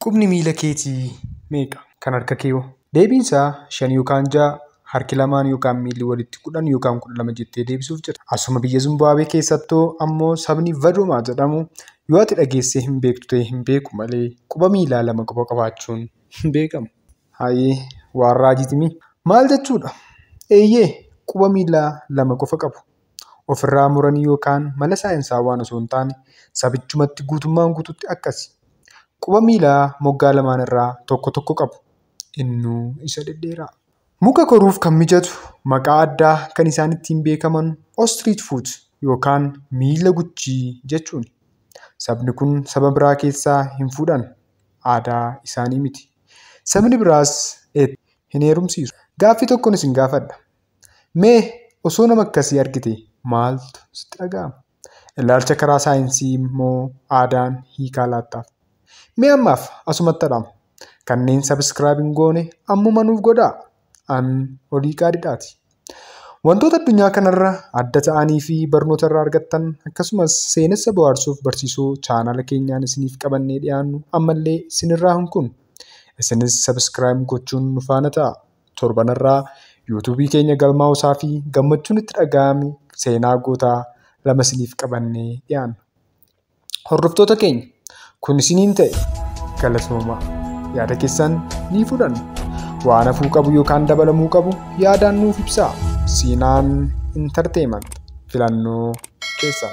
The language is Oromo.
Qubni miila keetii meeqa? Kan harka kee hoo? Deebiin isaa 5 yookaan 6, harki lamaan yookaan miilli walitti 10 yookaan 12 jettee deebisuuf jirta. Asuma biyya Zimbaabuwee keessattoo ammoo sabni Vadoomaa jedhamu yoo ati dhageessee hin beektu ta'e hin beeku malee quba miilaa 2 qofa qabaachuun hin beekamu. Haayee waan raajiitimi. Maal jechuudha? Eeyyee quba miilaa 2 qofa qabu. Ofirraa muranii yookaan mala saayinsaawaan osoo hin taane sabichumatti guutummaan guututti akkasi. Quba miilaa moggaa lamaan irraa tokko tokko qabu. Innuu isa dhedheeraa. Muka koruuf kan mijatu maqaa addaa kan isaan ittiin beekaman ostrich foot yookaan miila guchii jechuun. Sabni kun saba biraa keessaa hin fuudhan. Aadaa isaanii miti. Sabni biraas hin heerumsiisu. Gaaffii tokkoon isin gaafadha. Mee osoo nama akkasii argite maaltu sitti dhaga'ama? Ilaalcha karaa saayinsii immoo aadaan hiikaa laattaaf. Mee ammaaf asumatti dhaamu. Kanneen subscribe hin goone ammuma nuuf godhaa. An olii qaadidhaati. Wantoota addunyaa kanarra adda ta'anii fi barnoota irraa argattan akkasumas seenessa bohaarsuuf barsiisuu chaanala keenyaan isiniif qabannee dhiyaannu ammallee isinirraa hin kunu. Isinis subscribe gochuun nu faana ta'a. Torbanarraa yuutuubii keenya galmaa'uusaa fi gammachuun itti dhaga'ame seenaa gootaa 2 isiniif qabannee dhiyaanna. Hordoftoota keenya kun isiniin ta'e galatoomaa. Yaada keessan ni fudhanna. Waan hafuu qabu yookaan dabalamuu qabu yaadaan nuuf ibsaa. Siinaan Entertainment filannoo keessan.